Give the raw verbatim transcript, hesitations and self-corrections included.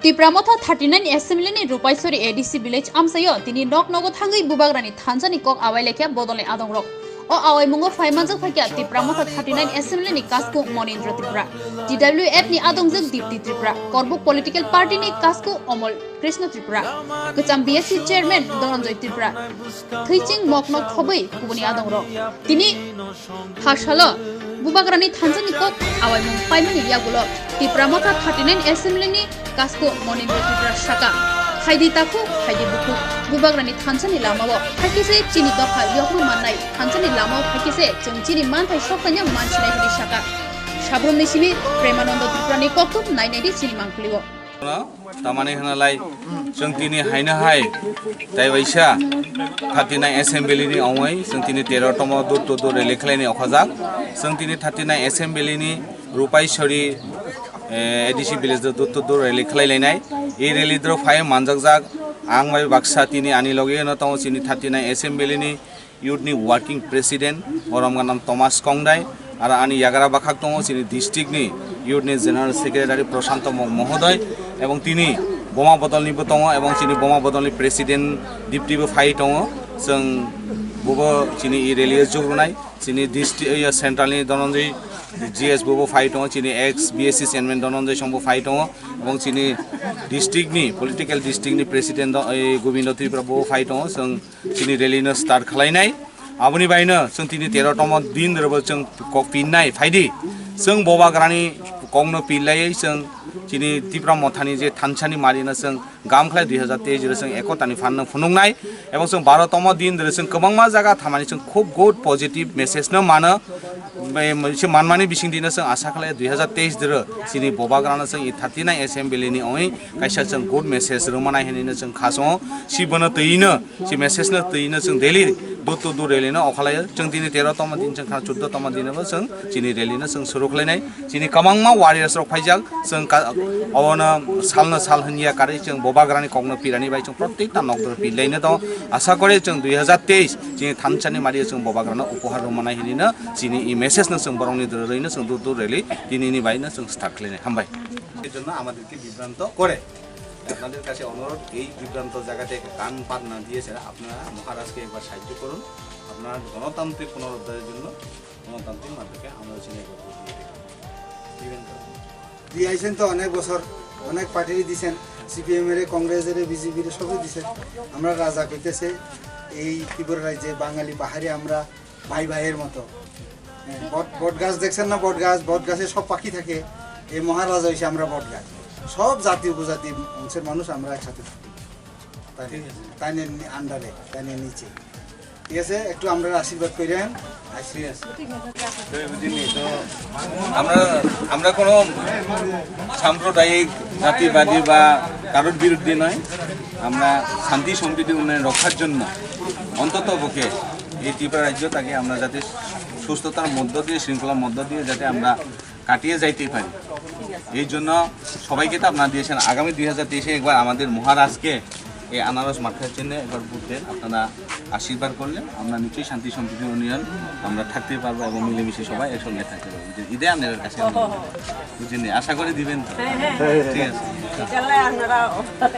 Tipra Motha thirty nine Assembly ni Rupaisori A D C village amchaio tini nok nogo thangwi Bubagrani thansa ni kok awai lekha bodol ni adong rok. O awai mungo phai manjak phaikha Tipra Motha thirty nine Assembly ni Kasku Monindra Tripura, T W F ni adongjak Dipti Tripura, Korbuk Political Party ni Kasku Omol Krishna Tripura, Kwcham B S C Chairman Dhananjay Tripura, Thwiching Mokno khobwi kubuni adong rok. Tini Hasalo, Bubagrani thansa ni kok awaimung paimani yagulo, Tipra Motha thirty nine Assembly ni Kasku Monindra Tripura saka, phaidi takhuk, phaidi bukhuk, Bubagrani thansa ni lamao, phaikhe se chini dopha yokno mannai, thansa ni lamao phaikhe se chwng chini manthai soktaino mansinai hwnwi saka. Sabrumni simi Premananda Tripura ni koktwm nainai di chini mangpilio. Tamani hwnalai, chwng tini haino hai, tai waisa thirty nine Assembly ni ongoi, chwng tini tero tomo door to door rally khlaini okhajak. Chwng tini thirty nine Assembly ni Rupaisori, eh, A D C village do door to door rally khlai lainai. E rally dro phai manjakjak, ang bai baksa tini ani loge no tongo chini thirty nine Assembly ni youth ni working president, borom ganam Thomas Kongdai, aro ani yagra bakhak tongo chini district ni youth ni general secretary Prashanto Mo-, Mohodoy, ebong tini Boma Bodol ni bo tongo, ebong chini Boma Bodol ni president Dipti bo phai tongo, chwng bobo chini e rally o jug rwnai, chini district, eh, central ni Dhananjay G S bobo phai tongo, chini ex B S C chairman Dhananjay Song bo phai tongo, ebong chini district ni, political district ni president do-, eh, Gobindo Tripura bo phai tongo, chwng chini rally no start khlainai. Aboni baino chwng tini tero tomo din rwbo chwng kok pinnai phaidi. Chwng Bubagrani kokno pillaiwi chwng chini Tipra Mothani je thansani marino chwng gam khlai dui hazar teis rw chwng ekotani phanno phunuknai. Ebong chwng baro tomo din rw chwng kwbangma jaga thamani chwng khub good positive message no mano. Bai se manmani bising dino chwng asa khlai dui hazar teis dro chini Bubagrano chwng i thirty nine Assembly ni ongwi kaisa chwng good message rwmanai hinwi no chwng kha chwngo. Si bono twi no, si message no twi no chwng daily door to door rally no okhalai o. Chwng tini tero tongma din chwng kha chuddo tongma din bo chwng chini rally no chwng suru khlainai. Chini kwbangma warriors rok phaijak, chwng ka-, obono salno sal hwnliya karwi chwng Bubagrani kokno pirani bai chwng protekta nokdor pilaino tongo. Asa kore chwng dui hazar teis chini thansani mario chwng Bubagrano upohar rwmanai hinwi no chini i message no chwng borokni doro rwino chwng dur dur rally tinini bai no chwng start khlainai. Hambai. এই জন্য আমাদেরকে বিভ্রান্ত করে। আপনাদের কাছে অনুরোধ, এই বিভ্রান্ত জায়গা থেকে কান পাত না দিয়ে সেটা আপনারা মহারাজকে একবার সাহায্য করুন। আপনার গণতান্ত্রিক পুনরুদ্ধারের জন্য গণতান্ত্রিক মাধ্যমে আমরা সেটা একবার ভোট দিয়ে দেখুন। দিবেন তো? দিয়ে আইছেন তো অনেক বছর, অনেক পার্টি দিছেন, সিপিএম এর, কংগ্রেস এর, বিজেপি এর, সবই দিছেন। আমরা রাজা কইতেছে এই ত্রিপুরা রাজ্যে বাঙালি পাহাড়ি আমরা ভাই ভাইয়ের মতো। হ্যাঁ, বট, বট গাছ দেখছেন না? বট গাছ, বট গাছে সব পাখি থাকে। এই মহারাজা হইছে আমরা বট গাছ। সব জাতি উপজাতি বংশের মানুষ আমরা একসাথে থাকি। তাই, ঠিক আছে। তাই নিয়ে আন্ডারে, তাই নিয়ে নিচে। ঠিক আছে, একটু আমরা আশীর্বাদ করেন। ঠিক আছে। তো এই বুঝিনি, তো আমরা, আমরা কোনো সাম্প্রদায়িক, জাতিবাদী বা কারোর বিরুদ্ধে নয়। আমরা শান্তি সম্প্রীতি উন্নয়ন রক্ষার জন্য অন্তত পক্ষে এই ত্রিপুরা রাজ্যটাকে আমরা যাতে সুস্থতার মধ্য দিয়ে, শৃঙ্খলার মধ্য দিয়ে যাতে আমরা কাটিয়ে যাইতে পারি, এই জন্য সবাইকে তো আপনারা দিয়েছেন। আগামী দুই হাজার তেইশে একবার আমাদের মহারাজকে এই আনারস মার্কার চিহ্নে একবার ভোট দেন। আপনারা আশীর্বাদ করলে আমরা নিশ্চয়ই শান্তি সম্প্রীতি উন্নয়ন আমরা থাকতে পারবো এবং মিলেমিশে সবাই একসঙ্গে থাকতে পারবো। বুঝলেন? এটাই আপনাদের কাছে অনুরোধ। বুঝলেন? আশা করি দিবেন তো। হ্যাঁ, হ্যাঁ। ঠিক আছে। ইনশাল্লাহ আপনারা